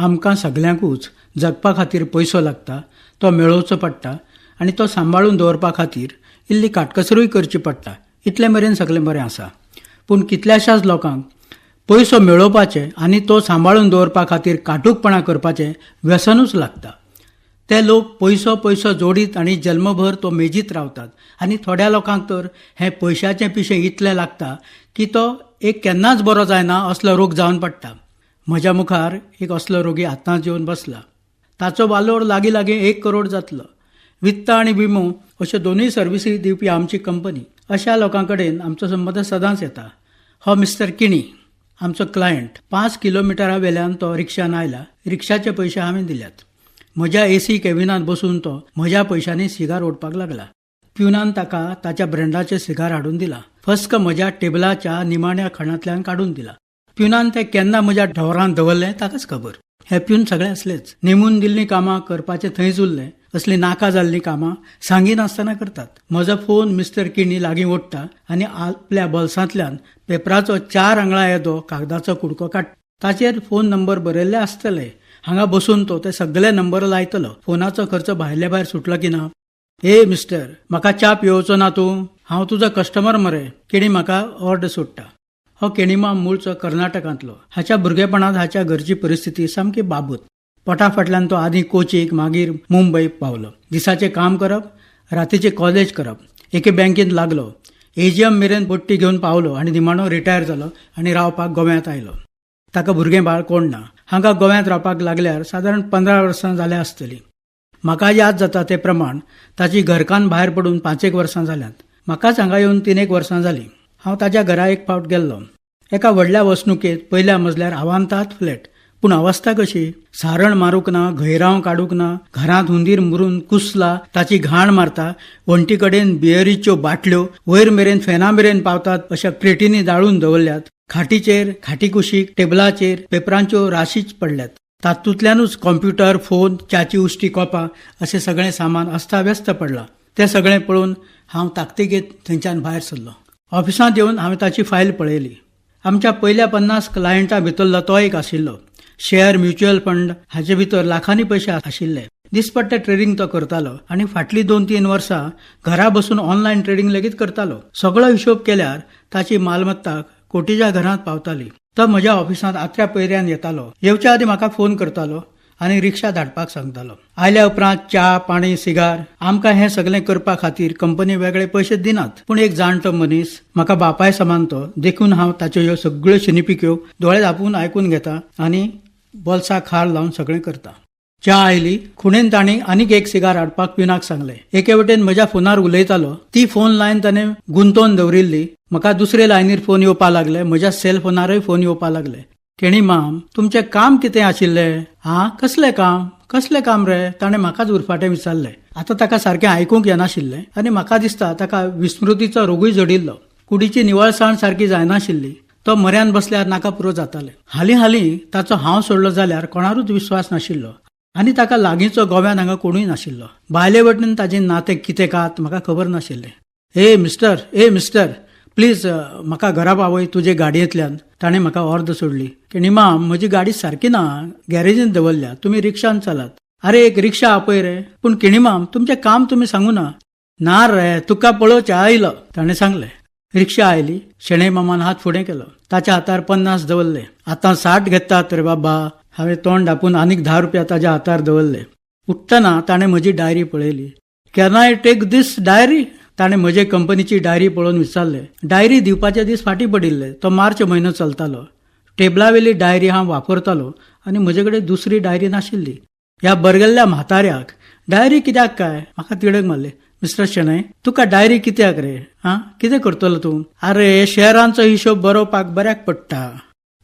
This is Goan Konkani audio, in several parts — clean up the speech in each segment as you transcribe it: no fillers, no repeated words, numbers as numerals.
आमकां सगल्यांकूच जगपा खातीर पयसो लागता, तो मेळोवचो पडटा आनी तो सांबाळून दवरपा खातीर इल्ली काटकसरूय करची पडटा. इतले मेरेन सगलें बरें आसा. पूण कितल्याशाच लोकांक पयसो मेळोवपाचें आनी तो सांबाळून दवरपा खातीर काटूकपणां करपाचें व्यसनूच लागता. ते लोक पयसो पयसो जोडीत आनी जल्मभर तो मेजीत रावतात आनी थोड्या लोकांक तर हें पयशाचें पिशें इतलें लागता की तो एक केन्नाच बरो जायना असलो रोग जावन पडटा. म्हज्या मुखार एक असलो रोगी आतांच येवन बसला. ताचो वालोर लागीं लागीं 1 करोड जातलो. वित्त आनी विमो अश्यो दोनूय सर्विसी दिवपी आमची कंपनी. अशा लोकां कडेन आमचो संबंद सदांच येता. हो मिस्टर किणी आमचो क्लायंट. 5 किलोमिटरा वेल्यान तो रिक्षान आयला. रिक्षाचे पयशे हांवें दिल्यात. म्हज्या एसी कॅबिनांत बसून तो म्हज्या पयशांनी सिगार ओडपाक लागला. प्युनान ताका ताच्या ब्रँडाचें सिगार हाडून दिला. फस्क म्हज्या टेबलाच्या निमाण्या खणांतल्यान काडून दिला. प्युनान तें केन्ना म्हज्या ढोरांत दवरलें ताकाच खबर. हे प्यून सगळे असलेच. नेमून दिल्लीं कामां करपाचें थंयच उरलें. असलीं नाका जाल्लीं कामां सांगिनासतना करतात. म्हजो फोन मिस्टर किणी लागीं ओडटा आनी आपल्या बोल्सांतल्यान पेपराचो 4 आंगळां येदो कागदाचो कुडको काडटा. ताचेर फोन नंबर बरयल्ले आसतले. हांगा बसून तो ते सगले नंबर लायतलो. फोनाचो खर्च भायले भायर सुटलो की ना? ए मिस्टर, म्हाका च्या पियोवचो ना तूं? हांव तुजो कस्टमर मरे. किणी म्हाका ऑर्डर सोडटा. हो केणीमाम मूळचो कर्नाटकांतलो. हाच्या भुरगेपणांत हाच्या घरची परिस्थिती सामकी बाबत. पोटा फाटल्यान तो आदीं कोचीक मागीर मुंबय पावलो. दिसाचें काम करप, रातीचें कॉलेज करप. एके बँकेंत लागलो. एजीएम मेरेन पट्टी घेवन पावलो आनी निमाणो रिटायर जालो आनी रावपाक गोव्यांत आयलो. ताका भुरगें बाळ कोण ना. हांगा गोव्यांत रावपाक लागल्यार सादारण 15 वर्सां जाल्या आसतलीं. म्हाका याद जाता ते प्रमाण ताची घरकान्न भायर पडून 5-1 वर्सां जाल्यांत. म्हाकाच हांगा येवन 3-1 वर्सां जालीं. हांव ताच्या घरा एक फावट गेल्लो. एका व्हडल्या वसणुकेंत पयल्या मजल्यार आवांतात फ्लॅट. पूण अवस्था कशी? सारण मारूंक ना, घैरांव काडूंक ना, घरांत हुंदीर मुरून कुसला, ताची घाण मारता, वण्टी कडेन बियरीच्यो बाटल्यो वयर मेरेन फॅना मेरेन पावतात अशा क्रेटींनी दाळून दवरल्यात. खाटीचेर, खाटीकुशीक, टेबलाचेर पेपरांच्यो राशीच पडल्यात. तातूंतल्यानूच कॉम्प्युटर, फोन, च्याची उश्टी कोपां अशें सगळें सामान अस्ताव्यस्त पडलां. तें सगळें पळोवन हांव ताकतिकेत थंयच्यान भायर सरलो. ऑफिसांत येवन हांवें ताची फायल पळयली. आमच्या पयल्या 50 क्लायंटां भितरलो तो एक आशिल्लो. शेअर, म्युच्युअल फंड हाचे भितर लाखांनी पयशे आशिल्ले. दिसपट्टे ट्रेडिंग तो करतालो आनी फाटलीं 2-3 वर्सां घरा बसून ऑनलायन ट्रेडिंग लेगीत करतालो. सगळो हिशोब केल्यार ताची मालमत्ता कोटीच्या घरांत पावताली. तो म्हज्या ऑफिसांत आत्र्या पयऱ्यान येतालो. येवच्या आदीं म्हाका फोन करतालो आनी रिक्षा धाडपाक सांगतालो. आयल्या उपरांत च्या, पाणी, सिगार. आमकां हें सगलें करपा खातीर कंपनी वेगळे पयशे दिनात. पूण एक जाणटो मनीस, म्हाका बापाय समान तो, देखून हांव ताच्यो ह्यो सगळ्यो शिनिपिक्यो दोळे धांपून आयकून घेता आनी बोल्साक खार लावन सगळें करता. च्या आयली. खुणेन तांणी आनीक एक सिगार हाडपाक प्युनाक सांगलें. एके वटेन म्हज्या फोनार उलयतालो. ती फोन लायन ताणें गुंतोवन दवरिल्ली. म्हाका दुसरे लायनीर फोन येवपाक लागले. म्हज्या सेल फोनारय फोन येवपाक लागले. केणी माम, तुमचें काम कितें आशिल्लें? आं, कसलें काम? कसलें काम रे? ताणें म्हाकाच उरफाटें विचारलें. आतां ताका सारकें आयकूंक येनाशिल्लें आनी म्हाका दिसता ताका विस्मृतीचो रोगूय जडिल्लो. कुडीची निवळसाण सारकी जायनाशिल्ली. तो म्हऱ्यान बसल्यार नाका पुरो जातालें. हालीं हालीं ताचो हांव सोडलो जाल्यार कोणारूच विस्वास नाशिल्लो आनी ताका लागींचो गोव्यान हांगा कोणूय नाशिल्लो. बायले वटेन ताचें नातें कितें कात म्हाका खबर नाशिल्लें. ए मिस्टर, ए मिस्टर, प्लीज म्हाका घरा पावय तुजे गाडयेंतल्यान. ताणें म्हाका ऑर्द सोडली. केणीमाम, म्हजी गाडी सारकी ना, गॅरेजींत दवरल्या, तुमी रिक्षान चलात. आरे एक रिक्षा आपय रे. पूण केणीमाम, तुमचें काम तुमी सांगू ना. ना रे, तुका पळोवचें आयलो, ताणें सांगलें. रिक्षा आयली. शेणै मामान हात फुडें केलो. ताच्या हातार 50 दवरले. आतां 60 घेतात रे बाबा. हांवें तोंड धांपून आनीक 10 रुपया ताच्या हातार दवरले. उठ्ठना ताणें म्हजी डायरी पळयली. Can I take this diary? ताणें म्हजे कंपनीची डायरी पळोवन विचारलें. डायरी दिवपाचे दीस फाटीं पडिल्ले. तो मार्च म्हयनो चलतालो. टेबलावेली डायरी हांव वापरतालो आनी म्हजे कडेन दुसरी डायरी नाशिल्ली. ह्या बरगेल्ल्या म्हाताऱ्याक डायरी कित्याक काय? म्हाका तिडक मारली. मिस्टर शेणै, तुका डायरी कित्याक रे? आं, कितें करतलो तूं? आरे, शेअरांचो हिशोब बरोवपाक बऱ्याक पडटा.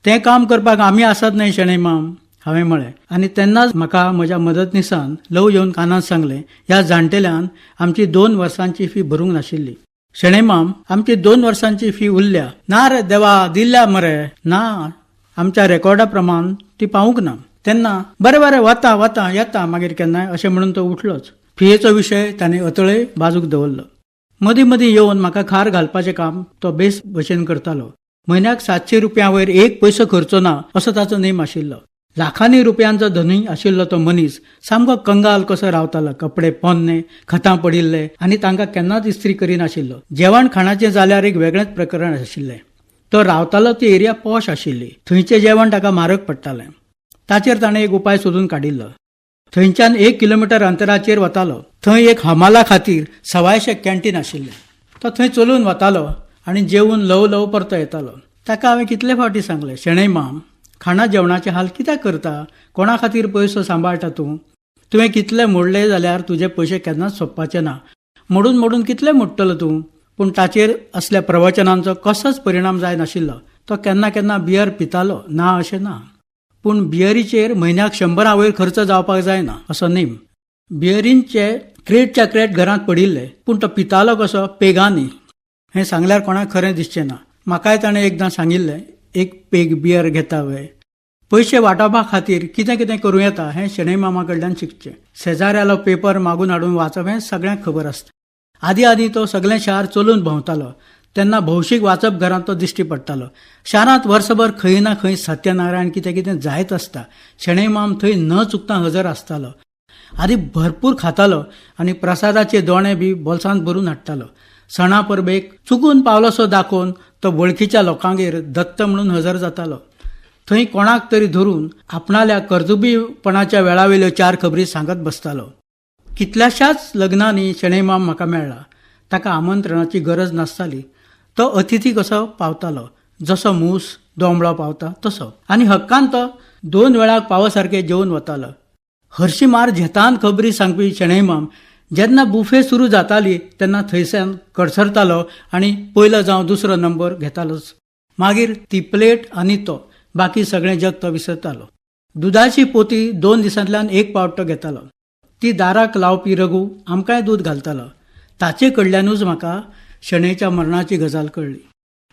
तें काम करपाक आमी आसात न्हय शेणै माम, हांवें म्हळें. आनी तेन्नाच म्हाका म्हज्या मदतनीसान ल्हव येवन कानांत सांगलें, ह्या जाणटेल्यान आमची 2 वर्सांची फी भरूंक नाशिल्ली. शेणै माम, आमची 2 वर्सांची फी उरल्या. ना रे देवा, दिल्या मरे. ना, आमच्या रेकॉर्डा प्रमाण ती पावूंक ना. तेन्ना बरें बरें, वता वता, येता मागीर केन्नाय, अशें म्हणून तो उठलोच. फियेचो विशय ताणें अतळय बाजूक दवरलो. मदीं मदीं येवन म्हाका खार घालपाचें काम तो बेस भशेन करतालो. म्हयन्याक 700 रुपया वयर एक पयसो खर्चो ना असो ताचो नेम आशिल्लो. लाखांनी रुपयांचो धनी आशिल्लो तो मनीस सामको कंगाल कसो रावतालो. कपडे पोन्ने, खतां पडिल्ले आनी तांकां केन्नाच इस्त्री करिनाशिल्लो. जेवण खाणाचें जाल्यार एक वेगळेंच प्रकरण आशिल्लें. तो रावतालो ती एरिया पॉश आशिल्ली. थंयचें जेवण ताका म्हारग पडटालें. ताचेर ताणें एक उपाय सोदून काडिल्लो. थंयच्यान 1 किलोमिटर अंतराचेर वतालो. थंय एक हमाला खातीर 125 कॅन्टीन आशिल्लें. तो थंय चलून वतालो आनी जेवून ल्हव ल्हव परतो येतालो. ताका हांवें कितले फावटी सांगलें, शणै माम, खाणा जेवणाचे हाल कित्याक करता? कोणा खातीर पयसो सांबाळटा तूं? तुवें कितले मोडले जाल्यार तुजे पयशे केन्नाच सोंपपाचे ना. मोडून मोडून कितले मोडटलो तूं? पूण ताचेर असल्या प्रवचनांचो कसोच परिणाम जाय नाशिल्लो. तो केन्ना केन्ना बियर पितालो, ना अशें ना, पूण बियरीचेर म्हयन्याक 100 वयर खर्च जावपाक जायना असो नेम. बियरींचे क्रेटच्या क्रेट घरांत पडिल्ले, पूण तो पितालो कसो, पेगांनी. हें सांगल्यार कोणाक खरें दिसचें ना. म्हाकाय ताणें एकदां सांगिल्लें, एक पेग बियर घेता वय. पयशे वाटावपा खातीर कितें कितें करूं येता हें शणै मामा कडल्यान शिकचें. शेजाऱ्यालो पेपर मागून हाडून वाचप हें सगळ्यांक खबर आसता. आदीं आदीं तो सगळें शार चलून भोंवतालो तेन्ना भौशीक वाचपघरांत तो दिश्टी पडटालो. शारांत वर्सभर खंय ना खंय सत्यनारायण कितें कितें जायत आसता. शणै माम थंय न चुकतां हजर आसतालो. आदी भरपूर खातालो आनी प्रसादाचे दोणे बी बोल्सांत भरून हाडटालो. सणा परबेक चुकून पावलोसो दाखोवन तो वळखीच्या लोकांगेर दत्त म्हणून हजर जातालो. थंय कोणाक तरी धरून आपणाल्या कर्तुबीपणाच्या वेळावेल्यो 4 खबरी सांगत बसतालो. कितल्याशाच लग्नांनी शणैमाम म्हाका मेळ्ळा. ताका आमंत्रणाची गरज नासताली. तो अतिथी कसो पावतालो, जसो मूस दोंबळो पावता तसो. आनी हक्कान तो 2 वेळाक पावसारके जेवन वतालो. हरशी मार झेतान खबरी सांगपी शणैमाम जेन्ना बुफे सुरू जाताली तेन्ना थंयसान कडसरतालो आनी पयलो जावं दुसरो नंबर घेतालोच. मागीर ती प्लेट आनी तो, बाकी सगळें जग तो विसरतालो. दुदाची पोती 2 दिसांतल्यान 1 पावट तो घेतालो. ती दाराक लावपी रघू आमकांय दूद घालतालो. ताचे कडल्यानूच म्हाका शणैच्या मरणाची गजाल कळ्ळी.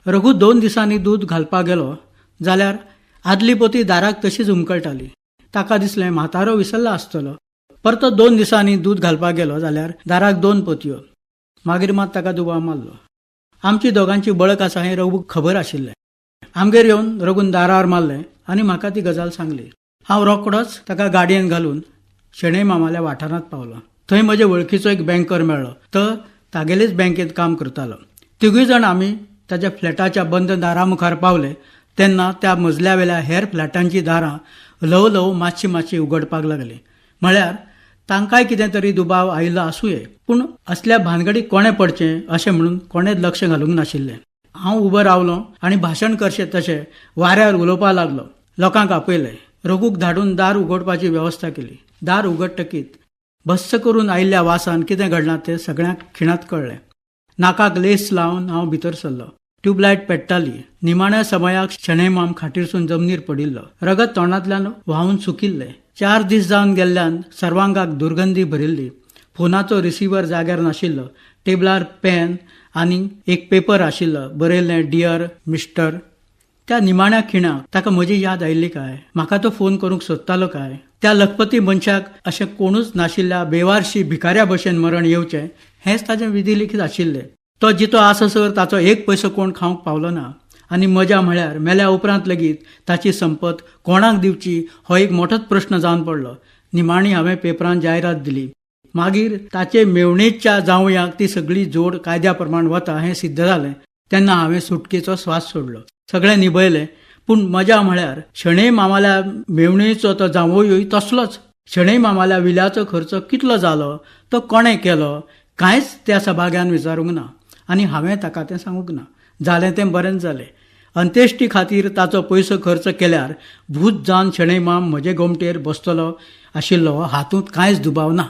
रघू 2 दिसांनी दूद घालपाक गेलो जाल्यार आदली पोती दाराक तशीच उमकळटाली. ताका दिसलें म्हातारो विसरला आसतलो. परतो 2 दिसांनी दूद घालपाक गेलो जाल्यार दाराक 2 पोतयो. मागीर मात ताका दुबाव मारलो. आमची दोगांची बळक आसा हें रघूक खबर आशिल्लें. आमगेर येवन रघून दारार मारलें आनी म्हाका ती गजाल सांगली. हांव रोकडोच ताका गाडयेन घालून शणै मामाल्या वाठारांत पावलो. थंय म्हजे वळखीचो एक बँकर मेळ्ळो. तो तागेलेच बँकेंत काम करतालो. तिगूय जाण आमी ताच्या फ्लॅटाच्या बंद दारा मुखार पावले तेन्ना त्या मजल्या वेल्या हेर फ्लॅटांची दारां ल्हव ल्हव मातशी मातशी उगडपाक लागली. म्हळ्यार तांकांय कितें तरी दुबाव आयिल्लो आसूये, पूण असल्या भानगडीक कोणें पडचें अशें म्हणून कोणेंच लक्ष घालूंक नाशिल्लें. हांव उबो रावलो आनी भाशण करचें तशें वाऱ्यार उलोवपाक लागलो. लोकांक आपयले. रघूक धाडून दार उगडपाची वेवस्था केली. दार उगडटकीत भस्स करून आयिल्ल्या वासान कितें घडलां तें सगळ्यांक खिणांत कळ्ळें. नाकाक लेस लावन हांव भितर सरलो. ट्यूबलायट पेट्टाली. निमाण्या समयाक शणैमाम खाटीरसून जमनीर पडिल्लो. रगत तोंडांतल्यान व्हांवून सुकिल्लें. 4 दीस जावन गेल्ल्यान सर्वांगाक दुर्गंधी भरिल्ली. फोनाचो रिसिव्हर जाग्यार नाशिल्लो. टेबलार पेन आनी एक पेपर आशिल्लो. बरयल्लें, डियर मिस्टर. त्या निमाण्या खिणाक ताका म्हजी याद आयिल्ली काय? म्हाका तो फोन करूंक सोदतालो काय? त्या लखपती मनशाक अशें कोणूच नाशिल्ल्या बेवारशी भिकाऱ्या भशेन मरण येवचें हेंच ताचें विधी लिखीत आशिल्लें. तो जितो आससर ताचो 1 पयसो कोण खावंक पावलो ना. आनी मजा म्हळ्यार मेल्या उपरांत लेगीत ताची संपत कोणाक दिवची हो एक मोठोच प्रश्न जावन पडलो. निमाणी हांवें पेपरांत जायरात दिली. मागीर ताचे मेवणेच्या जावंयाक ती सगळी जोड कायद्या प्रमाण वता हें सिद्ध जालें तेन्ना हांवें सुटकेचो स्वास सोडलो. सगळें निभयलें. पूण मजा म्हळ्यार शणै मामाल्या मेवणेचो तो जावंयूय तसलोच. शणै मामाल्या विल्याचो खर्च कितलो जालो, तो कोणें केलो, कांयच त्या सभाग्यान विचारूंक ना आनी हांवें ताका तें सांगूंक ना. जालें तें बरेंच जालें. अंत्येष्टी खातीर ताचो पयसो खर्च केल्यार भूत जावन शणै माम म्हजे गोमटेर बसतलो आशिल्लो हातूंत कांयच दुबाव ना.